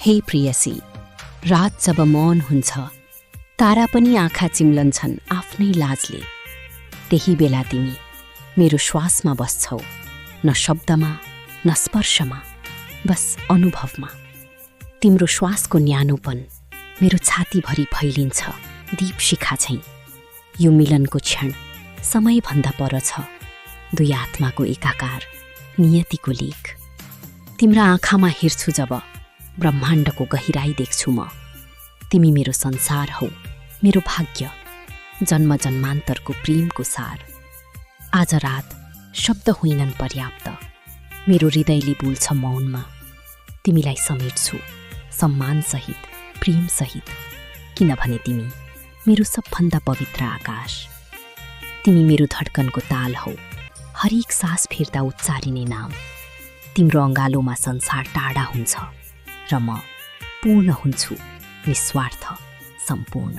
हे प्रियसी, रात जब मौन हुन्छ, तारा पनि आँखा चिम्लन्छन् आफ्नै लाजले। त्यही बेला तिमी मेरो श्वासमा बस्छौ, न शब्दमा न स्पर्शमा, बस अनुभवमा। तिम्रो श्वासको न्यानोपन मेरो छातीभरि फैलिन्छ दीप शिखा झैं। यो मिलनको क्षण समयभन्दा पर छ, दुई आत्माको एकाकार नियतिको लेख। तिम्रा आँखामा हेर्छु जब ब्रह्माण्डको गहिराई देख्छु म। तिमी मेरो संसार हौ, मेरो भाग्य, जन्म जन्मान्तरको प्रेमको सार। आज रात शब्द होइनन् पर्याप्त, मेरो हृदयले बोल्छ मौनमा। तिमीलाई समेट्छु सम्मानसहित, प्रेमसहित, किनभने तिमी मेरो सबभन्दा पवित्र आकाश। तिमी मेरो धड्कनको ताल हौ, हरेक सास फेर्दा उच्चारिने नाम। तिम्रो अँगालोमा संसार टाढा हुन्छ र म पूर्ण हुन्छु, निस्वार्थ, सम्पूर्ण।